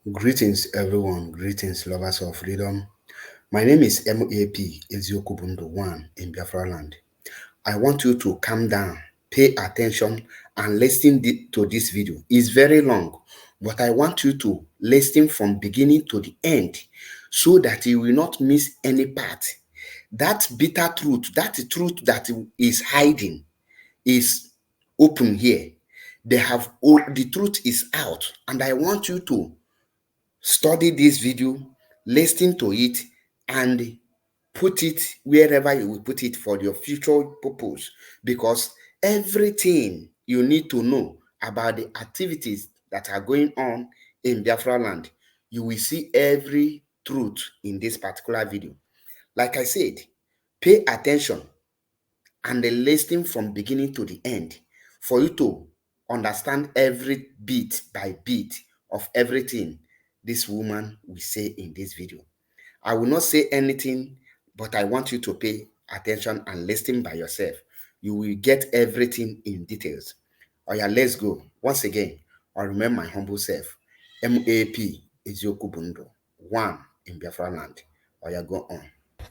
Greetings, everyone. Greetings, lovers of freedom. My name is MAP Eziokwu bụ Ndụ 1 in Biafra land. I want you to calm down, pay attention, and listen to this video. It's very long, but I want you to listen from beginning to the end so that you will not miss any part. That bitter truth, that truth that is hiding, is open here. They have all the truth is out, and I want you to study this video, listen to it, and put it wherever you will put it for your future purpose, because everything you need to know about the activities that are going on in Biafra land, you will see every truth in this particular video. Like I said, pay attention and listen from beginning to the end for you to understand every bit by bit of everything this woman will say in this video. I will not say anything, but I want you to pay attention and listen by yourself. You will get everything in details. Oh yeah, let's go. Once again, I remember my humble self, MAP Eziokwu bụ Ndụ, 1 in Biafra land. Oh yeah, go on.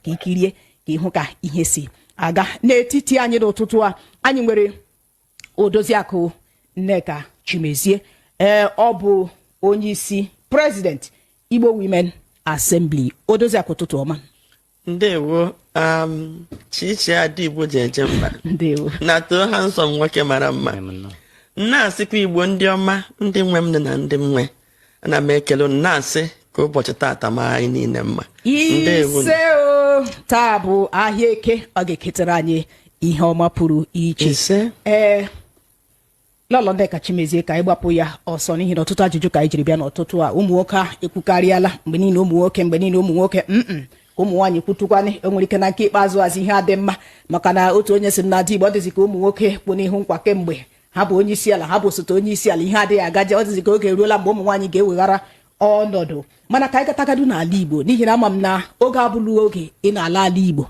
Ka ikirie ka ịhụ ka ihe si aga n'etiti anyị n'ụtụtụ a. Anyị nwere Odoziakụ Nneka Chimezie. Ee, ọ bụ onye isi president Igbo Women Assembly. Odoziakụ, ụtụtụ ọma. Ndewo, Chichi Ada Igbo ji eje mba. Ndewo. Na too ha nsọ m, nwoke mara mma. Na-asịkwa Igbo ndị ọma, ndị nwe m na ndị m nwe, ana m ekele unu, na-asị ka ụbọchị taata maa anyị niile mma. Ndewo. Ise o. Taa bụ ahịa Eke, ọ ga-eketara anyị ihe ọma pụrụ iche. Ise. Ee, Lọlọ Nneka Chimezie, ka anyị gbapụ ya ọsọ n'ihi na ọtụtụ ajụjụ ka anyị jiri bịa n'ụtụtụ a. Ụmụ nwoke a ekwukarịala mgbe niile, ụmụ nwoke mgbe niile, ụmụ nwoke, ụmụ nwaanyị kwutukwanị. O nwere ike na nke ikpeazụ azụ ihe adị mma, maka na otu onye sị m na Igbo, ọ dịzị ka ụmụ nwoke kpụ n'ihu nkwa kemgbe ha bụ onye isi ala, ha bụ osote onye isi ala, ihe adịghị agaje. Ọ dịzị ka oge eruola mgbe ụmụ nwaanyị ga-eweghara ọnọdụ. Mana ka anyị gatagadu n'ala Igbo, n'ihi na ama m na oge abụlụ oge ị na-ala ala Igbo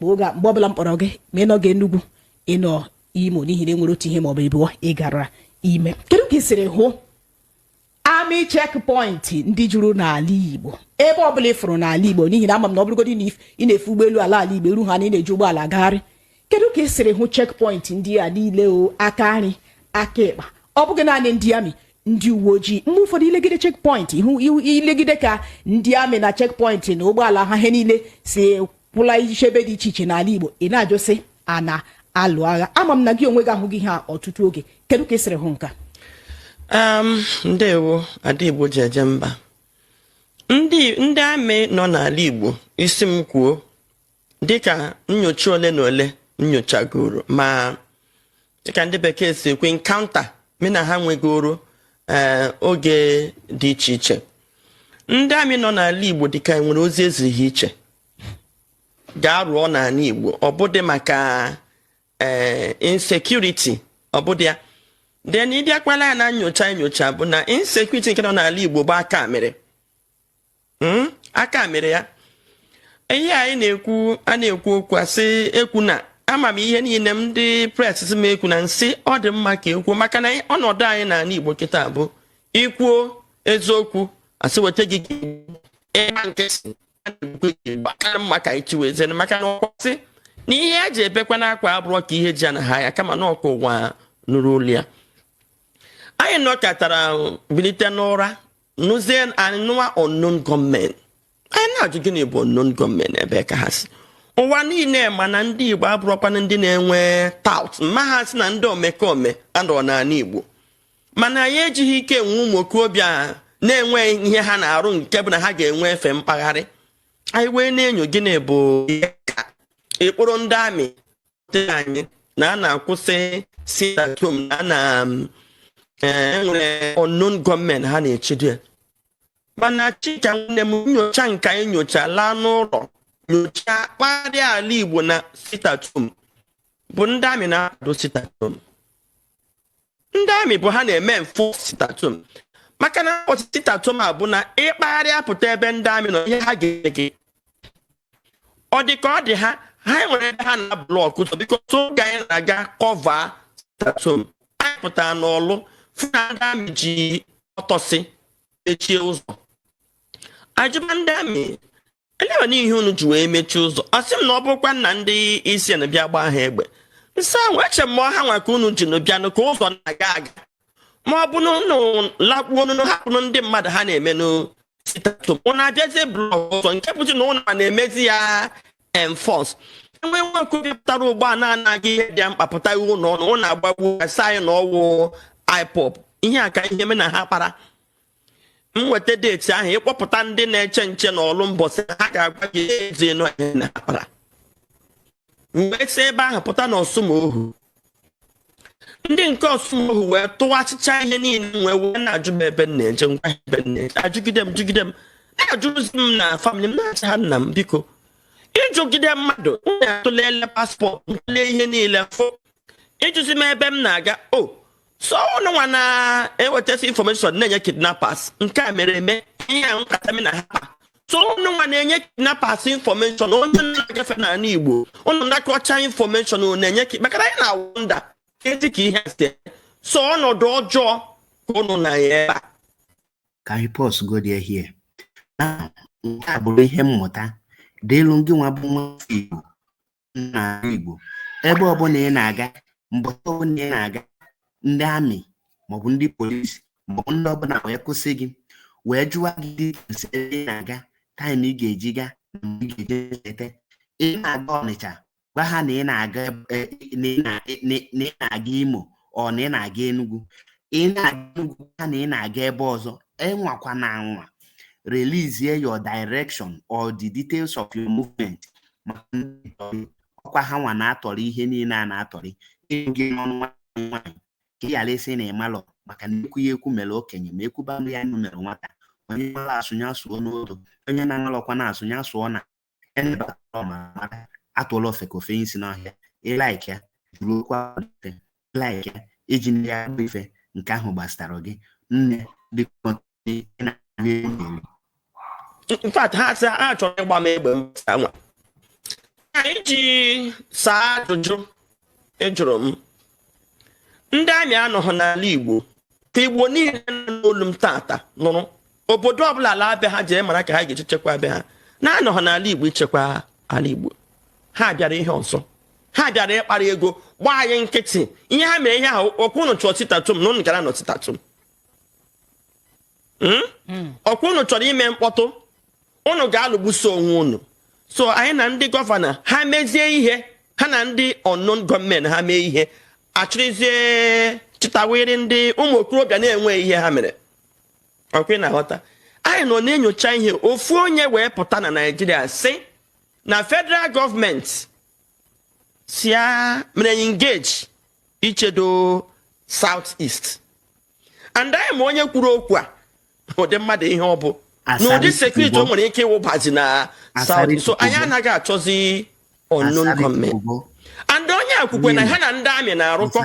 ma oge a, mgbe ọbụla m kpọrọ gị, ma ị nọ gị Enugwu, ịnọ Imo, n'ihi na enwere otu ihe maọbụ ịbụọ ị gara ime. Kedu ka ị siri hụ army checkpoint ndị juru n'ala Igbo, ebe ọbụla ị fụrụ n'ala Igbo? N'ihi na ama m na ọ bụrụgodị na ị na-efe ụgbọelu ala ala Igbo eru ha na ị na-eji ụgbọala agagharị, kedu ka ị siri hụ checkpoint ndị a niile o, aka nri, aka ịkpa? Ọ bụghị naanị ndị army, ndị uwe ojii. Mgbe ụfọdụ ilegide checkpoint ihu, ilegide ka ndị army na checkpoint na ụgbọala ha, ihe niile si kwụla ichebe dị iche iche n'ala Igbo, ị na-ajụ sị a na-alụ agha. Ama m na gị onwe gị ahụghị ihe a ọtụtụ oge. Kedu ka ị siri hụ nke a? Ndewo, Ada Igbo ji eje mba. Ndị army nọ n'ala Igbo, isi m kwuo, dịka nyocha ole na ole nyochagoro, ma dịka ndị bekee si ekwe encounter me na ha nwegoro, ee, oge dị iche iche, ndị army nọ n'ala Igbo dịka nwere ozi ezighi iche gaa rụọ n'ala Igbo. Ọ bụdị maka ee insecurity, ọ bụdị ya. Then ịbịakwala ya na nyocha enyocha bụ na insecurity nke nọ n'ala Igbo bụ aka mere. Aka mere ya. Ihe anyị na-ekwu, a na-ekwu okwu asị ekwu na ama m ihe niile m ndị press m ekwu na nsị ọ dị mma ka ekwuo, maka na ọnọdụ anyị n'ala Igbo kịta bụ ikwuo eziokwu, asị weta gị ịgba nkịtị, aka mma ka anyị chiwezie, maka na ọkwasị na ihe a ji ebekwa n'akwa abụrụ ka ihe ji anaghị ya, kama na ọkwa ụwa nụrụ olu ya. Anyị nọkọtara bilite n'ụra, nụzie anụwa unknown gunmen. Anyị na-ajụ, gịnị bụ unknown gunmen? Ebe ka ha si? Ụwa niile mana ndị Igbo abụrụkwana ndị na-enwe tout mma ha si na ndị omekome anọrọ n'ala Igbo, mana anyị ejighị ike enwe ụmụ okorobịa na-enwe ihe ha na-arụ, nke bụ na ha ga-enwe efe mpaghara. Anyị wee na-enyo, gịnị bụ ka ịkpụrụ ndị army anyị na a na-akwụsị sit at home na a na enwere unknown gunmen ha na-echedo ya? Mana Chika nwanne m, nyocha nke anyị nyocha laa n'ụlọ, nyocha kparịa ala Igbo na sit at home bụ ndị army na-akwado sit at home. Ndị army bụ ha na-eme mfụ sit at home, maka na ụbọchị sit at home a bụ na ịkpagharị apụta ebe ndị army nọ, ihe ha ga-eme gị, ọ dị ka ọ dị ha. Ha nwere ebe ha na block ụzọ, biko. Oge anyị na-aga cover sit at home, anyị pụtara n'ọlụ fụ na ndị army ji ọtọsị. Mechie ụzọ. Ajụba ndị army, eleba n'ihe unu ji wee mechie ụzọ? Ọ sị m na ọ bụrụkwa na ndị isi na bịa gbaa ha egbe nsị ahụ, eche m ha nwa ka unu ji nụ bịanụ ka ụzọ na-aga aga, ma ọ bụ na unu lakpuo unu hapụrụ ndị mmadụ ha na-emenụ sit-at-home, unu abịazie block ụzọ, nke bụzi na ụnụ na-emezi ya enforce. Enwe nwoke pụtara ugbu a na-anaghị ihe dị mkpa pụta iwu ụlọ ọnụ ụnụ agbagbuo ya, sị anyị na ọwụ IPOB. Ihe a ka ihe me na ha kpara. M weta date ahụ, ịkpọpụta ndị na-eche nche n'ọlụ mbọsị, ha ga-agwa gị ezie nọ ihe na ha kpara. Wee si ebe ahụ pụta na Ọsụmohu. Ndị nke Ọsụmohu wee tụwachịcha ihe niile, wee na-ajụ m ebe m na-eje. Ngwa, ebe m na-eje, ajụgide m, jụgide m, na-ajụzi m na family m, na-achị ha, nna m, biko, ịjụgide mmadụ, m na-atụlele passport, ntụle ihe niile, fụ ịjụzi m ebe m na-aga. O so ụnụ nwa na-ewetasi information na-enye kidnappers. Nke a mere eme ihe a nkata m na ha kpa. So ụnụ nwa na-enye kidnappers information, onye na-agafe n'ala Igbo, ụnụ nakọcha information unu na-enye maka na anyị na-awụnda ezi ka ihe a si eme. So ọnọdụ ọjọọ ka ụnụ na ya ebe a. Ka anyị pause go there here. Now, nke a bụrụ ihe mmụta dịlụ gị nwa bụ nwa Igbo n'ala Igbo. Ebe ọbụla ị na-aga, mgbe ọbụla ị na-aga, ndị army maọbụ ndị polisi maọbụ ndị ọbụla wee kwụsị gị, wee jụwa gị details ebe ị na-aga, time ị ga-eji ga na mgbe ị ga-eje lete. Ị na-aga Ọnịcha, gwa ha na ị na-aga na ị na-aga Imo, ọ na ị na-aga Enugu. Ị na-aga Enugu, gwa ha na ị na-aga ebe ọzọ. Enwakwa na anwa release your direction or the details of your movement, maka ndị ọkwa ha nwa na-atọrọ ihe niile a na-atọrị ịnụ gị n'ọnụ nwaanyị nwaanyị, ka ị ghara ịsị na ịmalọ, maka na ekwu ya ekwu mere okenye, ma ekwuba ya nụ mere nwata. Onye mara asụ ya sụọ n'odo, onye na-amalọkwa na-asụ ya sụọ na ma mara atụọla ofe ka ofe isi n'ọhịa. Ị like ya, juru okwu ife like ya iji ya bụ ife nke ahụ gbasara gị, nne, dịka ị na-eri. In fact, ha sị ha chọrọ ịgba m egbe m nwa. Iji saa ajụjụ ị jụrụ m, ndị army anọghị n'ala Igbo. Ka Igbo niile nọ n'olu m tata nụrụ, obodo ọbụla ala abịa, ha jee mara ka ha ga-eji chekwa abịa. Ha na-anọghị n'ala Igbo ichekwa ala Igbo. Ha bịara ihe ọzọ, ha bịara ịkpara ego, gbaa anyị nkịtị. Ihe ha mere ihe ahụ, ọkwa unu chọrọ sit-at-home na unu gara nọ sit-at-home. Ọkwa unu chọrọ ime mkpọtụ, unu ga-alụgbuso onwe unu. So anyị na ndị governor ha mezie ihe ha na ndị unknown gunmen ha mee ihe, achịrịzie chịtawere ndị ụmụ okorobịa na-enwe ihe ha mere. Ọkwa ị na-aghọta, anyị nọ na-enyocha ihe. Ofu onye wee pụta na Naijiria sị na federal gọọmenti si ya mere engage ichedo South East, and anyị ma onye kwuru okwu a, ụdị mmadụ ihe ọ bụ na ụdị security o nwere ike ịwụbazi na South. So anyị anaghị achọzi unknown gunmen. And onye akwukwe na ha na ndị army na-arụkọ,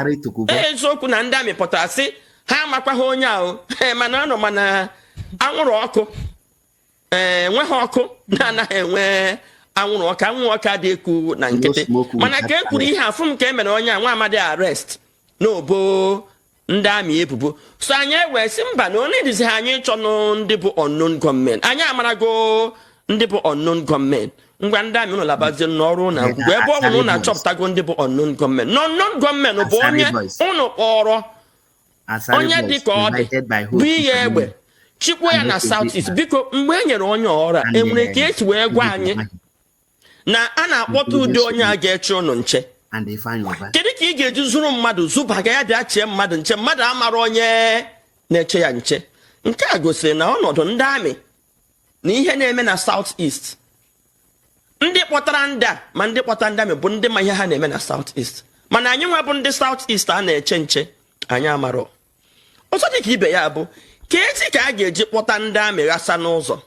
eziokwu na ndị army pụtara sị ha amakwaghị onye ahụ, mana anọ mana anwụrụ ọkụ, ee, enweghị ọkụ na-anaghị enwe anwụrụ ọkụ. Anwụrụ ọkụ adị ekwu na nkịtị, mana ka e kwuru ihe afụ m ka e mere onye a nwa amadi arrest n'obo ndị army ebubo. So anyị ewee sị mba, na onye dizi ha anyị ịchọnụ ndị bụ unknown gunmen. Anyị amarago ndị bụ unknown gunmen. Ngwa, ndị army, ụnụ labazie n'ọrụ na akwụkwọ, ebe ọ bụ na ụnụ achọpụtago ndị bụ unknown gunmen. Na unknown gunmen bụ onye ụnụ kpọrọ onye dị ka ọ dị bụ ihe egbe chịkwa ya na South East. Biko, mgbe e nyere onye ọrụ a, enwere ka esi wee gwa anyị na a na-akpọta ụdị onye a ga-eche ụnụ nche? Kedu ka ị ga-eji zụrụ mmadụ zụbaga ya bịa chee mmadụ nche, mmadụ amara onye na-eche ya nche? Nke a gosiri na ọnọdụ ndị army na ihe na-eme na South East, ndị kpọtara ndị a ma ndị kpọtara ndị army bụ ndị ma ihe ha na-eme na South East. Mana anyị nwa bụ ndị South East a na-eche nche, anyị amarọ. Ọzọ dị ka ibe ya bụ ka ezi ka a ga-eji kpọta ndị army ghasa n'ụzọ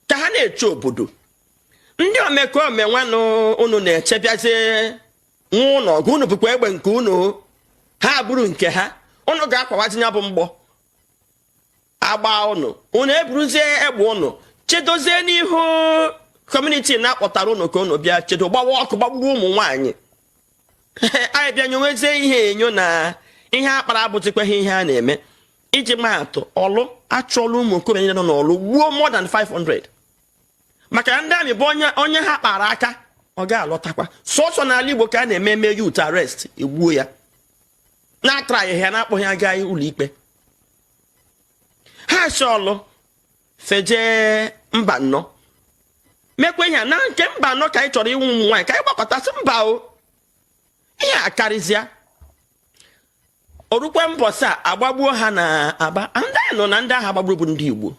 ka ha na-eche obodo, ndị omekome nwanụ unu na-eche bịazie nwa ụlọ ọgụ, unu bụkwa egbe nke unu, ha bụrụ nke ha, unu ga-akwawazi ya bụ mgbọ agba unu, unu eburuzie egbe unu chedozie n'ihu community na-akpọtara unu ka unu bịa chedo, gbawa ọkụ, gbagbuo ụmụ nwaanyị. Anyị bịa nyowezie ihe enyo na ihe akpara abụzikwaghị ihe a na-eme. Iji maa atụ, Ọlụ achụọla ụmụ okorobịa niile nọ n'Ọlụ, gbuo more than 500, maka na ndị army bụ onye onye ha kpara aka, ọ ga-alọtakwa. Sọsọ n'ala Igbo ka a na-eme eme youth arrest, egbuo ya, na-atara ya, na-akpọghị aga ụlọ ikpe. Ha si Ọlụ feje mba nnọọ, mekwa ihe a na nke mba anọ. Ka anyị chọrọ ịnwụ ụmụ nwaanyị, ka anyị gbakọtasị mba o, ihe a karịzịa. Orukwe mbọsị a agbagbuo ha na Aba, ndị anyị nọ na ndị ahụ agbagburu bụ ndị Igbo.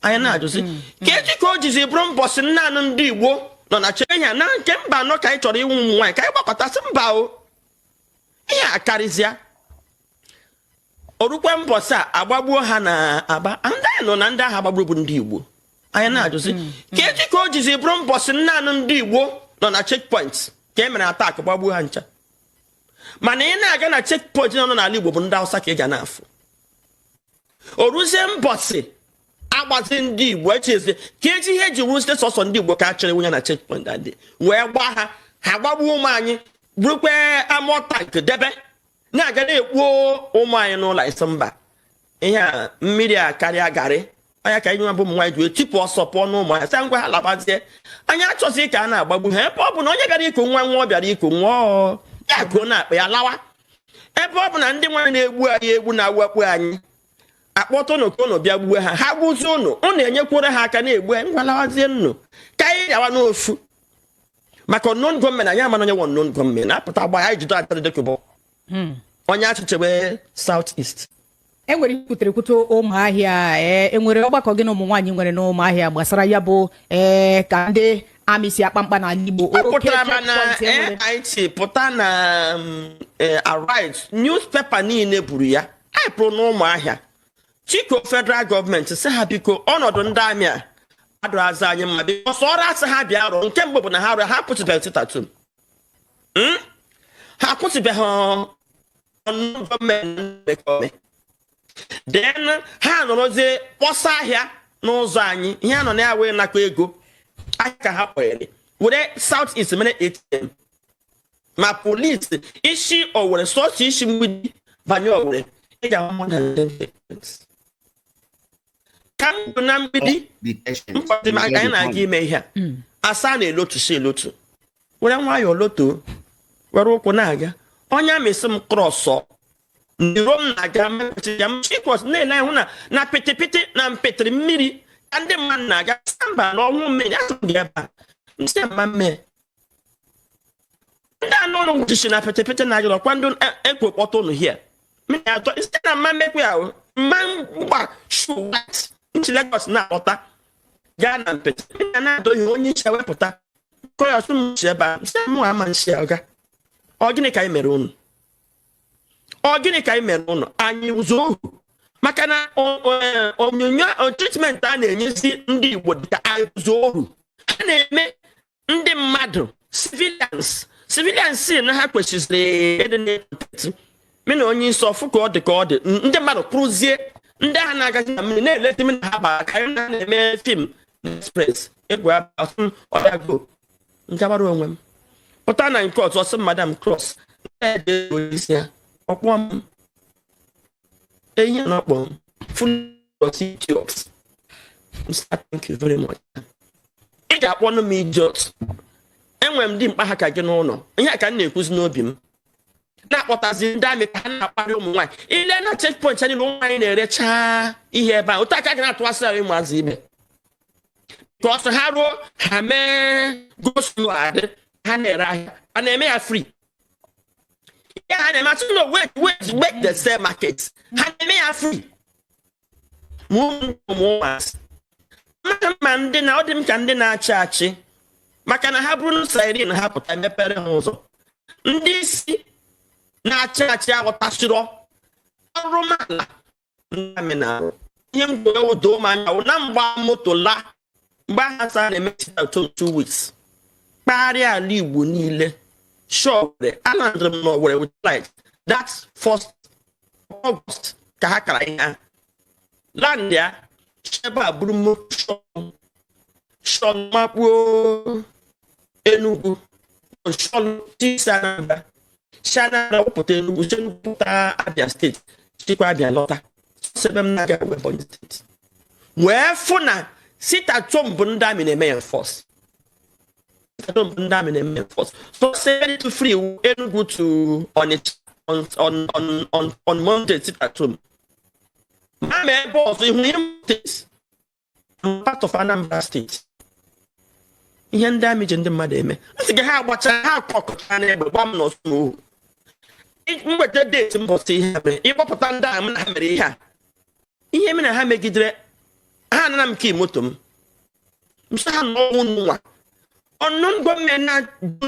Anyị na-ajụzi ka eji ka o jizi bụrụ mbọsị naanị ndị Igbo nọ na che ihe na nke mba anọ. Ka anyị chọrọ ịnwụ ụmụ nwaanyị, ka anyị gbakọtasị mba o, ihe a karịzịa. Orukwe mbọsị a agbagbuo ha na Aba, ndị anyị nọ na ndị ahụ agbagburu bụ ndị Igbo. Anyị na-ajụzi ka eji ka o jizi bụrụ mbọsị naanị ndị Igbo nọ na checkpoint ka e mere attack, gbagbuo ha ncha. Mana ị na-aga na checkpoint nọ n'ala Igbo, bụ ndị Hausa ka ị ga na-afụ. O ruzie mbọsị agbazi ndị Igbo, echezi ka eji ihe eji wuzie sọsọ ndị Igbo ka a chọrọ nwunye na checkpoint adị wee gbaa ha, ha gbagbuo ụmụ anyị, burukwe amọ tank debe na-aga na-ekpuo ụmụ anyị n'ụlọ isi mba. Ihe a mmiri a karịa garị anya ka anyị nwa bụ ụmụ nwaanyị ji wee tipụ ọsọ pụọ n'ụmụ anyị, sị ngwa, ha labazie. Anyị achọzi ka a na-agbagbu ha, ebe ọ bụ na onye bịara iku nwa, nwa ọ bịara iku nwa, ọ ya kuo na akpa ya lawa. Ebe ọ bụ na ndị nwaanyị na-egbu anyị egbu, na-awakpu anyị, akpọta ụnụ ka ụnụ bịa gbuo ha, ha gbuzie ụnụ, ụnụ enyekwere ha aka na-egbu anyị. Ngwa, lawazie nnụ ka anyị yawa n'ofu, maka unknown gunmen. Anyị amana onye nwe unknown gunmen na-apụta gba anyị, jido atara dekụbọ onye achịchebe South East. Enwere ikwutere ekwute Ụmụahịa. Ee, enwere ọgbakọ gị na ụmụ nwaanyị nwere n'Ụmụahịa gbasara ya bụ ee ka ndị army si akpa mkpa n'ala Igbo? Ọ pụtara ma na checkpoint enwere. AIT pụta na Arise newspaper niile buru ya. Anyị pụrụ n'Ụmụahịa chiko federal gọọmenti, sị ha biko, ọnọdụ ndị army a adụghazị anyị mma, biko ọrụ asị ha bịa rụọ. Nke mbụ bụ na ha rụọ, ha akwụsịbeghị sit-at-home. Ha akwụsịbeghị ọnụ gọọmenti mmekọme. Then ha nọrọzie kpọsa ahịa n'ụzọ anyị. Ihe a nọ na ya wee nakwa ego ahịa ka ha kpọrọ were South East mere ATM. Ma polisi isi Owere, sọsọ isi mgbidi banye Owere, ị ga-ahụ more than 10 checkpoints. Ka m bụ na mgbidi Be patient. mkpọtụ ma anyị na-aga ime ihe a asaa na-elotu si elotu, were nwayọọ lotuo, were ụkwụ na-aga. Onye amịsị m cross n'iro m na-aga mepụta ya, m cross na-ele hụ na pịtịpịtị na mpịtịrị mmiri ka ndị mmadụ na-aga. Sị mba, na ọnwụ mmiri asụ m gị ebe a, nsị mma mmee ndị anụ ụlọ nwụchichi na pịtịpịtị na-aga ọkwa ndị ekwe kpọta ụnụ hie mmiri atọ site na mma mmekwe ahụ mma mgba shoe white nchi Lagos na-akpọta gaa na mpịtị mmiri na-adọghị. Onye isi ewepụta kọ ya, ọsụ m si ebe a, sị mụ ama nsi ọga. Ọ gịnị ka anyị mere unu? Ọ gịnị ka anyị mere unu? Anyị ụzọ ohu, maka na onyonyo treatment a na-enyezi ndị Igbo dịka anyị ụzọ ohu. Ha na-eme ndị mmadụ civilians, civilians si na ha kwesịrị ịdị na-eprotect. Mị na onye isi ọfụ ka ọ dị, ka ọ dị ndị mmadụ kwụrụzie, ndị agha na-agazi na mmiri na-eleta mmiri na ha bara ka anyị na-eme film na express egwu abasụ ọbịa go ngabara onwe m pụta na nke ọzọ, sị madam cross na-ede isi ya, ọkpọ m ehi na ọkpọ m full of idiots. M sị, "Thank you very much." Ị ga-akpọnụ m idiot? Enwere m dimkpa ha ka gị n'ụlọ. Ihe a ka m na-ekwuzi n'obi m, na-akpọtazi ndị army ka ha na-akparị ụmụ nwaanyị. Ile na checkpoint anyị na ụmụ nwaanyị na-erecha ihe ebe a, otu aka ga na-atụwasị anyị ụmụazị ibe ka ọsọ ha ruo, ha mee go-slow adị. Ha na-ere ahịa, a na-eme ya free. Ihe ha na-eme asị no, wait, wait, wait, the sell market, ha na-eme ya free. Ma ụmụ ụmụazị ma ndị na ọ dị m ka ndị na-achị achị, maka na ha bụrụ siren ha pụta mepere ha ụzọ. Ndị isi na-achị achị aghọtasịrọ arụmala ndị army na-arụ. Ihe m gwere doo m anya wụ na mgba moto la mgbe aha sa na-eme sit 2 weeks, kpagharịa ala Igbo niile shọwere alandịrị m n'Owere with light that first August ka ha kara ihe ahụ land ya ebe a, buru moto shọn makpuo Enugu, shọn tisi Anambra, si Anambra wepụta Enugu, si Enugu pụta Abia Steeti, sikwa Abia lọta. Sọsọ ebe m na-aga bụ Ebonyi Steeti, wee fụ na sit-at-home bụ ndị army na-eme ya enforce. Sit-at-home bụ ndị army na-eme enforce. So say to free Enugu to Onitsha on Monday, sit-at-home. Ma ma ebe ọzọ ihu Imo Steeti, part of Anambra Steeti, ihe ndị army ji ndị mmadụ eme, nsị gị ha agbacha ha akọkọcha n'egbe gba m n'ọsọ ohu mweta date mbọsị ihe a mere, ịkpọpụta ndị a m na ha mere ihe a, ihe mere ha megidere ha, anara m key moto m. M sị ha na ọnwụ nwa ọnụ gọọmenti na-adụ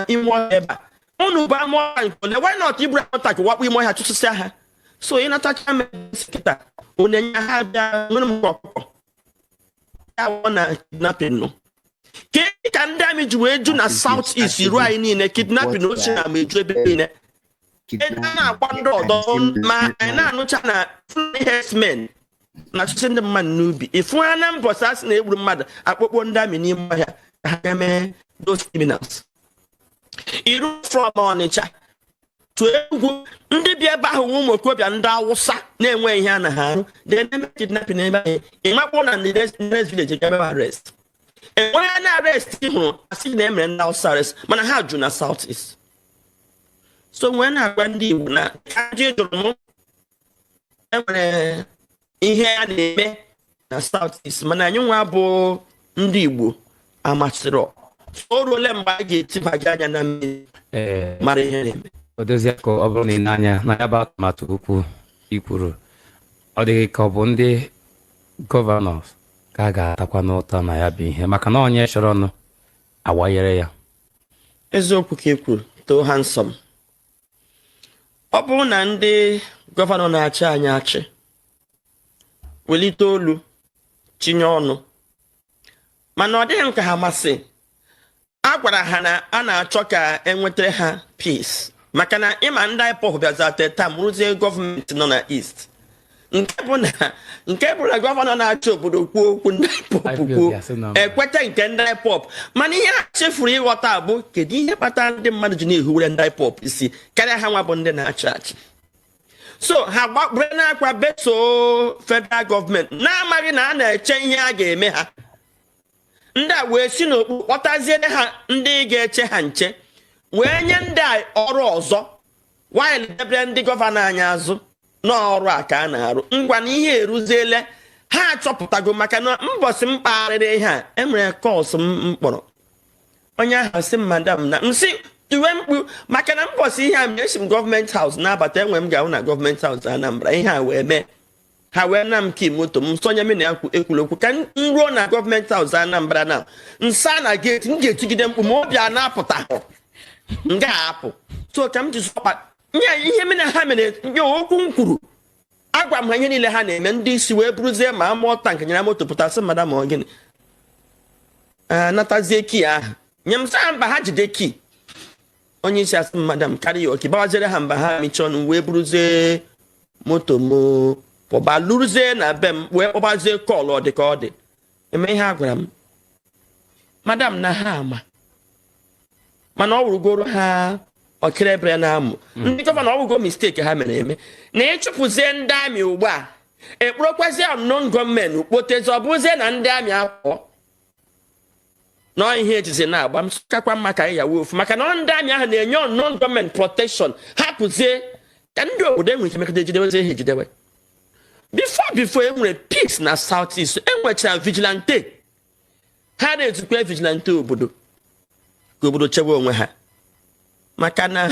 n'ime ọhịa ebe a, unu bụ amụ ọhịa nke ole? Why not iburu atak wakpo ime ọhịa, chụsịsịa ha? So ịnatacha m kịta, unu enye ha bịa nwere m ọkụkọ ya wụ na kidnapping nọ ke ka ndị army ji wee ju na South East ruo anyị niile, kidnapping ochie na ma eju ebe niile ebe a na-agba ndị ọdọ, ma anyị na-anụcha na Fulani herdsmen na-achụsị ndị mmadụ n'ubi. Ịfụ ha na mbọsị asị na egburu mmadụ, akpụkpọ ndị army n'ime ọhịa ka ha ga mee those criminals. Iru from Ọnịcha tụọ egwu, ndị bi ebe ahụ nwe ụmụ okorobịa ndị Awụsa na-enwe ihe a na ha arụ, they na-eme kidnapping ebe ahụ. Ịmakpọ na the next village ga ebe arrest, enweghị na arrest ị hụrụ asị na emere ndị Awụsa arrest, mana ha jụ na South East. So nwee na-agwa ndị Igbo na ajụ jụrụ m, enwere ihe a na-eme na South East, mana anyị nwa bụ ndị Igbo amasịrị. So o ruole mgbe a ga-etibaga anya na mmiri mara ihe na-eme. Odoziakụ, ọ bụrụ na ị na-anya na ya bụ atụmatụ okwu i kwuru, ọ dịghị ka ọ bụ ndị governor ka a ga-atakwa n'ụta na ya bụ ihe, maka na onye chọrọnụ awanyere ya. Eziokwu ka e kwuru too handsome. Ọ bụrụ na ndị governor na-achị anyị achị welite olu tinye ọnụ, mana ọ dịghị m ka ha masị. A gwara ha na a na-achọ ka enwetara ha peace, maka na ịma ndị IPOB bịaza tam rụzie gọọmenti nọ na East, nke bụ na governor na-achị obodo kwuo okwu, ndị IPOB IPOB kwuo asị na ekweta nke ndị IPOB. Mana ihe ha chefuru ịghọta bụ, kedu ihe kpatara ndị mmadụ ji na-ehuwere ndị IPOB isi karịa ha nwa bụ ndị na-achị achị? So ha gbakpere n'akwa beso federal gọọmenti, na-amaghị na a na-eche ihe a ga-eme ha. Ndị a wee si n'okpu kpọtaziere ha ndị ga-eche ha nche, wee nye ndị a ọrụ ọzọ, while debere ndị governor anyị azụ n'ọrụ a ka a na-arụ. Ngwa, na ihe eruziele ha achọpụtago, maka na mbọsị m kpagharịrị ihe a, emere calls m kpọrọ onye ahụ sị m, "Madam," na m sị tiwe mkpu, maka na mbọsị ihe a mere, esi m Government House na-abata, enwe m ga-ahụ na Government House Anambra, ihe a wee mee, ha wee na m key moto m. Sonye m na ya ekwuru okwu ka m ruo na Government House Anambra na nsa na gate, m ga-etigide mkpu ma obi a na-apụta, m ga-apụ. So ka m ji zọkpa nye ihe m na ha mere nye okwu m kwuru, agwa m ha ihe niile ha na-eme. Ndị isi wee buruzie ma mụọ tank nyere moto pụta, sị, "Madam, ọ gịnị?" Natazie key ahụ nye m, saa mba ha jide key. Onye isi asị m, "Madam, karịa oke gbawaziere ha mba." Ha mechie ọnụ wee buruzie moto m pụba, luruzie na be m, wee kpọbazie call. Ọ dị ka ọ dị eme ihe a gwara m, madam, na ha ama, mana ọ wụrụgoro ha ọkịrịbịrị na-amụ ndị governor. Ọwụgo mistake ha mere eme na ịchụpụzie ndị army ugbu a, ekpurokwazie unknown gunmen kpotezi, ọ bụzie na ndị army akwọ nọọ ihe ejizi na-agba m kakwa mma ka anyị yawa ofu, maka na ndị army ahụ na-enye unknown gunmen protection. Hapụzie ka ndị obodo enwere ike mekọta ejidewezie ha ejidewe. Before enwere peace na South East, enwechara vigilante, ha na-ezukwa vigilante obodo ka obodo chebe onwe ha, maka na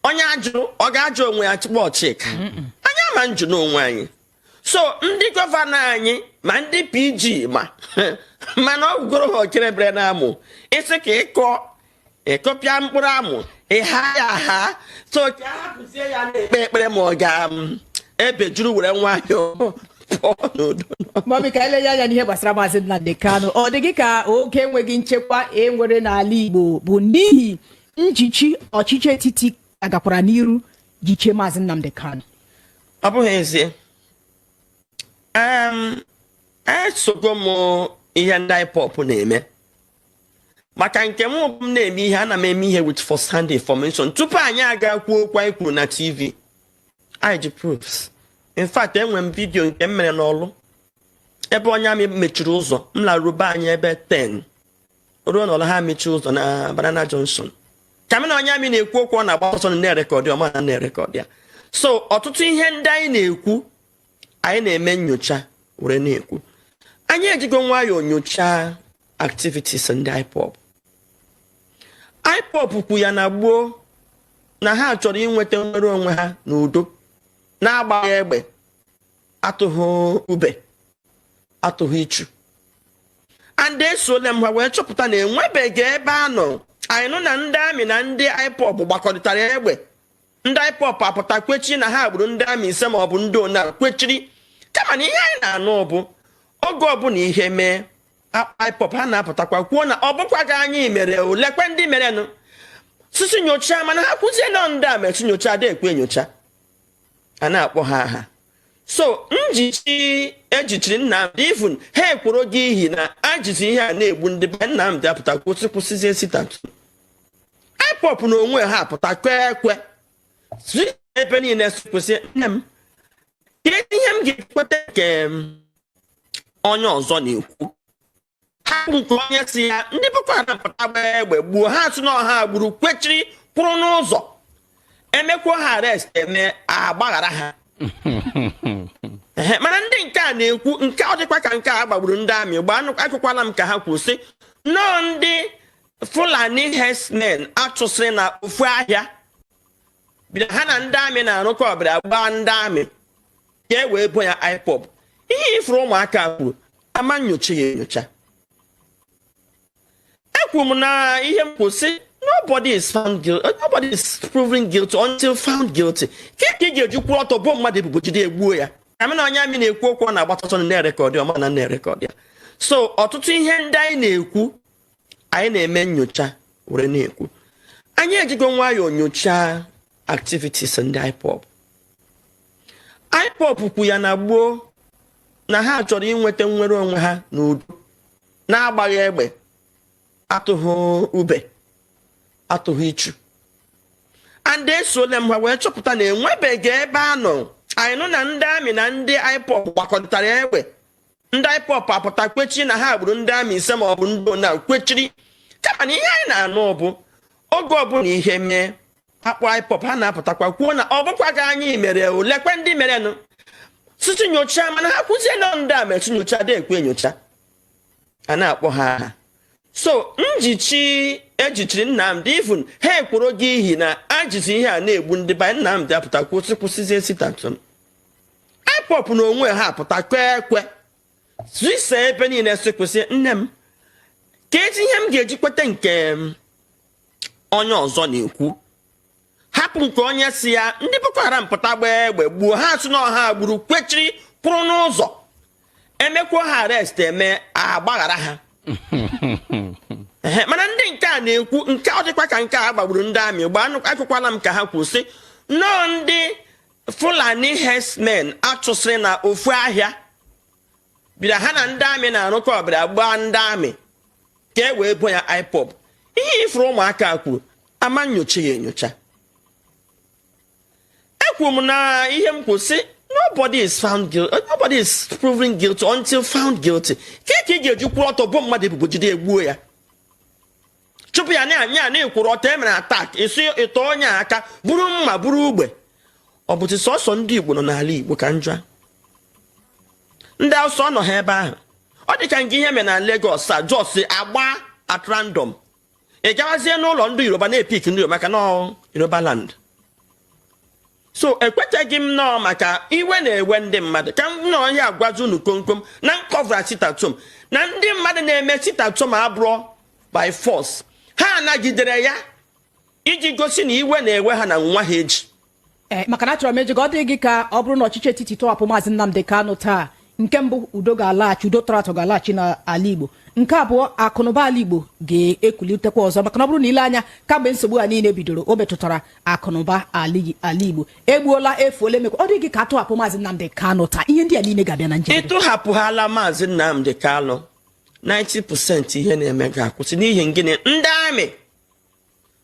onye ajụ ọ ga-ajụ onwe ya tupu ọchịka anyị ama njụ n'onwe anyị. So ndị governor anyị ma ndị PG ma mana ọ gwụgoro ha okerebere na amụ isi ka ịkọ ịkọpịa mkpụrụ amụ ịha ya ha. So ka a hapụzie ya na-ekpe ekpere ma ọ ga ebejuru were nwayọọ pụọ n'udo. Mummy, ka anyị lenye anya n'ihe gbasara Maazị Nnamdi Kanu. Ọ dị gị ka oke enweghị nchekwa e nwere n'ala Igbo bụ n'ihi njichi ọchịchị etiti agakwara n'iru jichie Maazị Nnamdi Kanu? Ọ bụghị ezie. Esogo m ihe ndị IPOB na-eme, maka nke m bụ m na-eme ihe, ana m eme ihe with first hand information. Tupu anyị aga kwuo okwu anyị kwuru na TV, anyị ji proofs. In fact, enwere m video nke m mere n'ọlụ ebe onye army mechiri ụzọ. M laruru be anyị ebe 10 ruo n'ọlụ, ha mechiri ụzọ na Banana Junction. Ka m na onye army na-ekwu okwu, ọ na-agba ọsọ, na-erecord, ọma na na-erecord ya. So ọtụtụ ihe ndị anyị na-ekwu, anyị na-eme nyocha were na-ekwu. Anyị ejigo nwayọọ nyochaa activities ndị IPOB. IPOB kwu ya na gboo na ha chọrọ inweta nnwere onwe ha n'udo, na-agbaghị egbe, atụghị ube, atụghị ichu. And esoole m ha wee chọpụta na enwebeghị ebe a nọ anyị nụ na ndị army na ndị IPOB gbakọrịtara egbe, ndị IPOB apụta kwechiri na ha gburu ndị army ise ma ọ bụ ndị ona kwechiri. Kama na ihe anyị na-anụ bụ oge ọbụla ihe mee IPOB, ha na-apụtakwa kwuo na ọ bụkwaghị anyị mere, olekwe ndị merenụ sisi nyocha. Mana ha kwụzie nọ ndị a mere nyocha, ada ekwe nyocha, a na-akpọ ha aha. So njichi ejichiri Nnamdị, even ha ekworo gị ihi na ajizi ihe a na-egbu ndị be Nnamdị apụta kwụsịzie sit-at-home. IPOB na onwe ha apụta kwee ekwe si ebe niile si kwụsị. Nne m, kedu ihe m ga-ekweta nke onye ọzọ na-ekwu? Hapụ nke onye si ya ndị Boko Haram pụta gbaa egbe gbuo ha, sị na ọha gburu, kwechiri kwụrụ n'ụzọ, emekwuo ha arrest, eme agbaghara ha. Ehe, mana ndị nke a na-ekwu nke ọ dịkwa ka nke a gbagburu ndị army gbaa. Akụkwala m ka ha kwuru sị nnọọ ndị Fulani herdsmen achụsịrị na ofu ahịa bịara, ha na ndị army na-arụkọ, ọbịara gbaa ndị army ka e wee bo ya IPOB. Ihe ifuru ụmụaka kwuru, ama nyocha ya enyocha. Ekwuru m na ihe m kwuru sị, nobody is found guilty, nobody is proven guilty until found guilty. Ka ị ga-eji kwụrụ ọtọ bo mmadụ ebubo, jide egbuo ya? Ka m na onye army na-ekwu okwu, ọ na-agba ọsọ, na-erecord, ọma na na-erecord ya. So ọtụtụ ihe ndị anyị na-ekwu, anyị na-eme nyocha were na-ekwu. Anyị ejigo nwayọọ nyochaa activities ndị IPOB. IPOB kwu ya na gboo na ha chọrọ inweta nnwere onwe ha n'udo, na-agbaghị egbe, atụghị ube, atụghị ichu. And esoole m ha wee chọpụta na enwebeghị ebe a nọ anyị nụ na ndị army na ndị IPOB gbakọrịtara egbe, ndị IPOB apụta kwechiri na ha gburu ndị army ise ma ọ bụ ndị ona kwechiri. Kama na ihe anyị na-anụ bụ oge ọbụla ihe mee akpọ IPOB, ha na-apụtakwa kwuo na ọ bụkwaghị anyị mere, olekwe ndị merenụ sisi nyocha. Mana ha kwụzie nọ ndị a mere nyocha, ada ekwe nyocha, a na-akpọ ha aha. So njichi ejichiri Nnamdị, even ha ekworo gị ihi na ajizi ihe a na-egbu ndị be Nnamdị apụta kwụsịzie sit-at-home. IPOB na onwe ha apụta kwee ekwe zisa ebe niile si kwụsị. Nne m, ka ezi ihe m ga-eji kweta nke onye ọzọ na-ekwu? Hapụ nke onye si ya ndị Boko Haram pụta gbaa egbe gbuo ha, sị na ọha gburu, kwechiri kwụrụ n'ụzọ, emekwuo ha arrest, eme agbaghara ha. Ehe, mana ndị nke a na-ekwu nke ọ dịkwa ka nke a gbagburu ndị army gbaa. Akụkwala m ka ha kwuru sị nnọọ ndị Fulani herdsmen achụsịrị na ofu ahịa bịara, ha na ndị army na-arụkọ, ọbịara gbaa ndị army ka e wee bo ya IPOB. Ihe ifuru ụmụaka kwuru, ama nyocha ya enyocha. Ekwuru m na ihe m kwuru sị, nobody is found guilty, nobody is proven guilty until found guilty. Ka ị ga-eji kwụrụ ọtọ bo mmadụ ebubo, jide egbuo ya, chụpụ ya na anya na ịkwụrụ ọtọ emere attack, isi ịtọ onye aka, buru mma, buru ugbe? Ọ bụtụ sọsọ ndị Igbo nọ n'ala Igbo ka njọ? Ndị Awụsa ọ nọ ha ebe ahụ. Ọ dị ka nke ihe mere na Lagos a, just agba at random. Ị gawazie n'ụlọ ndị Yoruba na-epick ndị Yoruba maka nọọ Yoruba land. So ekweteghị m nọọ maka iwe na-ewe ndị mmadụ ka m nọọ ihe agwazi unu komkom na nkọvra sit-at-home na ndị mmadụ na-eme sit-at-home abụrọ by force. Ha anagidere ya iji gosi na iwe na-ewe ha na nwa ha eji. Ee, maka na achọrọ m ịjụ gị, ọ dị gị ka ọ bụrụ na ọchịchị etiti tọhapụ Maazị Nnamdi Kanu taa, nke mbụ, udo ga-alaghachi, udo tọrọ atọ ga-alaghachi n'ala Igbo? Nke abụọ, akụnụba ala Igbo ga-ekulitekwa ọzọ? Maka na ọ bụrụ na ile anya, kamgbe nsogbu a niile bidoro, o metụtara akụnụba ala Igbo. Egbuola, efuola, emekwa. Ọ dị gị ka atọhapụ Maazị Nnamdi Kanu taa, ihe ndị a niile ga-abịa na njedebe? Ịtụhapụhala Maazị Nnamdi Kanu, 90% ihe na-eme ga-akwụsị. N'ihi gịnị? Ndị army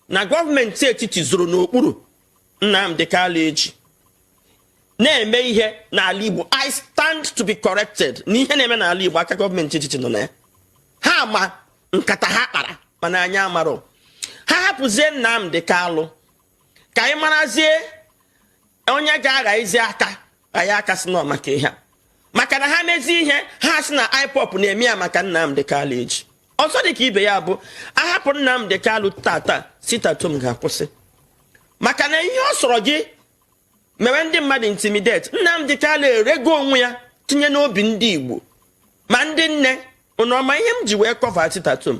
na gọọmenti etiti zoro n'okpuru Nnamdi Kanu eji Na-eme ihe n'ala Igbo, I stand to be corrected, na ihe na-eme n'ala Igbo, aka gọọmenti etiti nọ na ya. Ha ma nkata ha kpara, mana anyị amarọ. Ha hapụzie Nnamdi Kalụ ka anyị marazie onye ga-agha izi aka anyị aka si nọ maka ihe a, maka na ha mezie ihe ha sị na IPOB na-eme ya maka Nnamdi Kalụ eji ọzọ dị ka ibe ya bụ ahapụ Nnamdi Kalụ tata, sit-at-home ga-akwụsị, maka na ihe ọ sọrọ gị mewe ndị mmadụ intimidate. Nnamdi Kalụ erego onwe ya tinye n'obi ndị Igbo ma ndị nne. Unu ọma ihe m ji wee cover sit-at-home?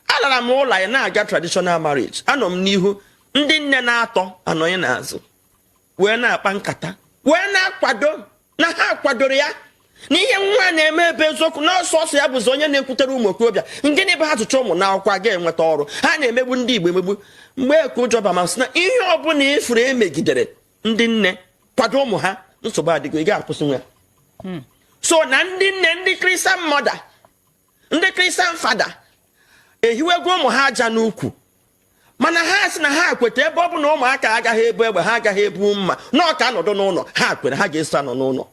Alara m ụlọ anyị na-aga traditional marriage, anọ m n'ihu, ndị nne na-atọ anọghị n'azụ wee na-akpa nkata wee na-akwado na ha kwadoro ya na ihe nwa na-eme ebe eziokwu na ọsọsọ ya bụzi onye na-ekwutere ụmụ okorobịa. Ngịnị bụ ha tụcha ụmụ n'akwụkwọ aga enweta ọrụ? Ha na-emegbu ndị Igbo emegbu. Mgbe eke ụjọ ba masị na ihe ọbụla ifuru emegidere ndị nne kwado ụmụ ha, nsogbu adịgo, ị ga-akwụsị nwa ya. So na ndị nne, ndị Christian mother, ndị Christian father ehiwego ụmụ ha aja n'ukwu, mana ha sị na ha kweta ebe ọ bụ na ụmụaka agaghị ebu egbe, ha agaghị ebu mma, na ọ ka anọdụ n'ụlọ. Ha kwere ha ga-eso anọ n'ụlọ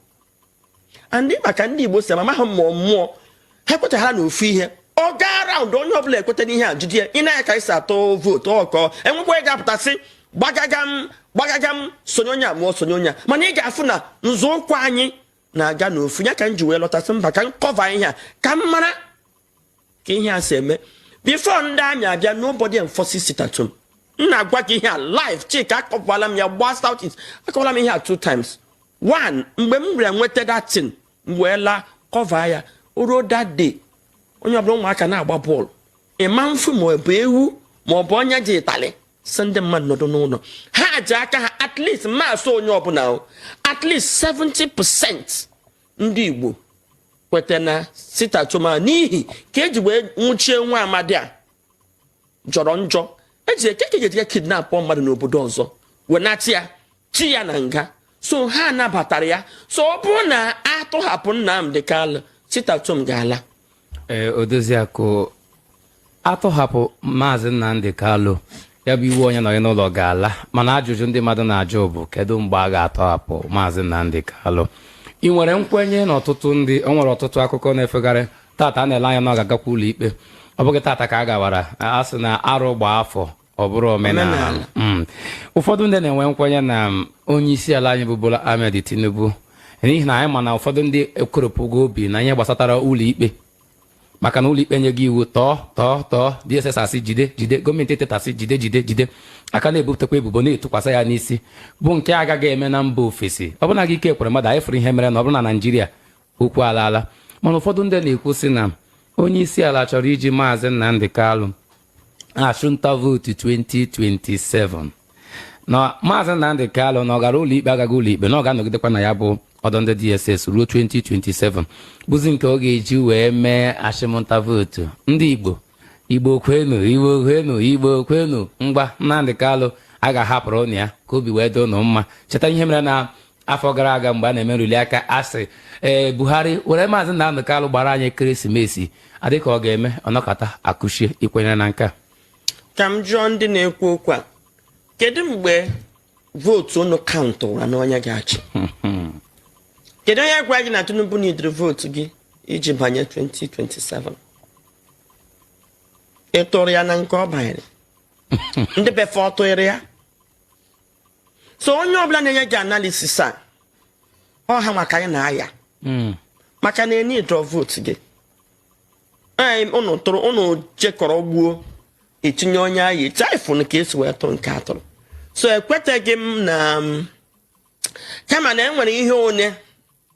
andị maka ndị Igbo si ama ha mmụọ mmụọ ha kwetaghara na ofu ihe ọ gaa round, onye ọbụla ekweta n'ihe a jide ya. Ị na-anya ka esi atụ vootu ọkọ enwekwa ga-apụta sị gbagaga m, gbagaga m, sonye onye a mụọ, sonye onye a, mana ị ga-afụ na nzọụkwụ anyị na-aga n'ofu ya. Ka m ji wee lọtasị mba ka m cover ihe a, ka m mara ka ihe a si eme before ndị army abịa. Nobody enforces sit at home. M na-agwa gị ihe a live. Chika, akọwala m ya gbaa South East, akọwala m ihe a two times. One, mgbe m bịara nweta that thing, m wee laa cover ya. O ruo that day, onye ọbụla, ụmụaka na-agba bọọlụ, ịma mfu ma ọ bụ ewu ma ọ bụ onye ji ịtalị si ndị mmadụ nọdụ n'ụlọ. Ha ji aka ha, at least maasị onye ọbụla o, at least 70% ndị Igbo kweta na sit-at-home a, n'ihi ka eji wee nwụchie nwa amadi a jọrọ njọ eji eke ka eji kidnap mmadụ n'obodo ọzọ, wenata ya chi ya na nga. So ha nabatara ya. So ọ bụrụ na atụhapụ Nnamdi Kalụ, sit-at-home ga-ala. Ee, Odoziakụ, atọhapụ Maazị Nnamdi Kalụ, ya bụ iwu onye nọghị n'ụlọ ga-ala, mana ajụjụ ndị mmadụ na-ajụ bụ kedu mgbe a ga-atọhapụ Maazị Nnamdi Kalụ? Ị nwere nkwenye na ọtụtụ ndị o nwere ọtụtụ akụkọ na-efegharị tata a na-ele anya na ọ ga-agakwa ụlọ ikpe. Ọ bụghị tata ka a gawara a sị na arụ gbaa afọ ọ bụrụ omenala. Omenala. Ụfọdụ ndị na-enwe nkwenye na onye isi ala anyị bụ Bola Ahmed Tinubu, n'ihi na anyị ma na ụfọdụ ndị ekoropụgo obi na ihe gbasatara ụlọ ikpe, maka na ụlọ ikpe nye gị iwu tọọ tọọ tọọ, DSS asị jide jide, gọọmenti etiti asị jide jide jide, aka na-ebupụtakwa ebubo na-etụkwasị ya n'isi, bụ nke agaghị eme na mba ofesi. Ọ bụna gị ike kwere mmadụ, anyị fụrụ ihe mere na ọ bụrụ na Naijiria okwu alaala. Mana ụfọdụ ndị na-ekwu sị na onye isi ala chọrọ iji Maazị Nnamdi Kalụ achụnta vootu 2027, na Maazị Nnamdi Kalụ na ọ gara ụlọ ikpe agaghị ụlọ ikpe, na ọ ga-anọgidekwa na ya bụ ọdọ ndị DSS ruo 2027, bụzi nke ọ ga-eji wee mee achịmnta vootu ndị Igbo. Igbo kwenu, Igbo kwenu, Igbo kwenu! Ngwa, Nnamdi Kalụ a ga-ahapụrụ ụnụ ya ka obi wee dị ụnụ mma. Cheta ihe mere na afọ gara aga mgbe a na-eme nruli aka, asị ee, Buhari were Maazị Nnamdi Kalụ gbara anyị ekeresimesi, adị ka ọ ga-eme ọnọkọta akụchie. Ikwenyere na nke a? Ka m jụọ ndị na-ekwu okwu a, kedu mgbe vootu unu countụra na onye ga-achị? Kedu onye gwa gị na Tinubu nidiri vootu gị iji banye 2027? Ị tụrụ ya na nke ọ banyere, ndị befe ọ tụrụ ya. So onye ọbụla na-enye gị analysis a, ọ ha maka anyị na-aya, maka na enye drọ vootu gị anyị unu tụrụ, unu jekọrọ gbuo etinye onye agha eti ifụn ka esi wee tụ nke atụrụ. So ekweteghị m na kama na enwere ihe one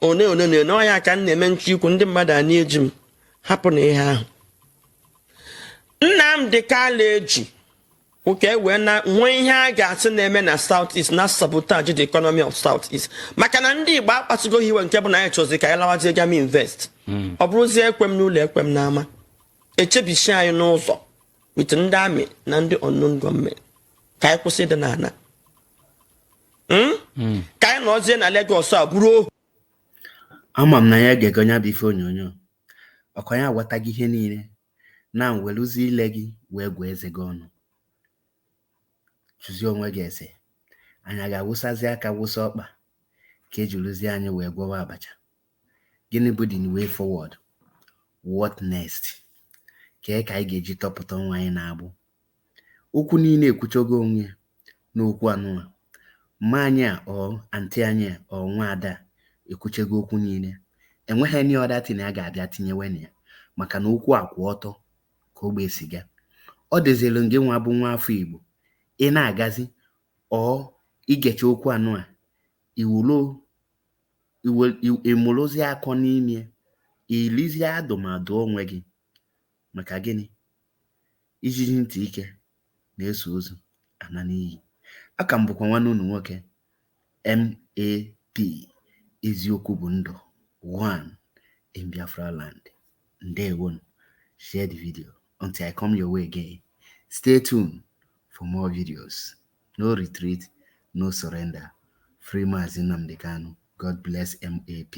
one one na ene ọnya ka m na-eme nchọ ikwu ndị mmadụ a na-eji m hapụ na ihe ahụ Nnamdi Kanu eji ụka wee na nwee ihe a ga-asị na-eme na South East na sabotage the economy of South East, maka na ndị Igbo akpasugo iwe nke bụ na anyị chọzi ka anyị lawazie gama invest. Ọ bụrụzie ekwe m n'ụlọ, ekwe m n'ama, echebisi anyị n'ụzọ with ndị army na ndị unknown gunmen, ka anyị kwụsị ịdị n'ala, Ka anyị nọzie na Lagos a bụrụ ohu. Ama m na ya ga-ego ya bụ ife onyonyo ọkwa ya aghọtaghị ihe niile na weluzie ile gị wee gụọ eze gị ọnụ, jụzie onwe gị ese. Anyị a ga-awụsazi aka wụsa ọkpa. Ka ejiruzie anyị wee gwọwa abacha. Gịnị bụ the way forward? What next? Kee ka anyị ga-eji tọpụta onwe anyị na-agbụ? Okwu niile ekwuchogo onwe ya n'okwu anụnwa. Mma anyị a, ọ aunty anyị a, ọ nwa ada a, ekwuchego okwu niile. Enweghị any other thing a ga-abịa tinyewe na ya, maka na okwu a kwụ ọtọ ka ogbe siga. Ọ dịzịrị gị nwa bụ nwa afọ Igbo, ị na-agazi ọ igecha okwu anụ a, iwulo ịmụrụzie akọ n'ime, ilizie adụmadụ onwe gị. Maka gịnị? Ijiji ntị ike na-eso ozu ana n'iyi. Aka m bụkwa nwanne unu nwoke, MAP, Eziokwu bụ Ndụ 1 in Biafra land. Ndewonu. Share the video until I come your way again. Stay tuned for more videos. No retreat, no surrender. Free Mazi Nnamdi Kanu. God bless MAP.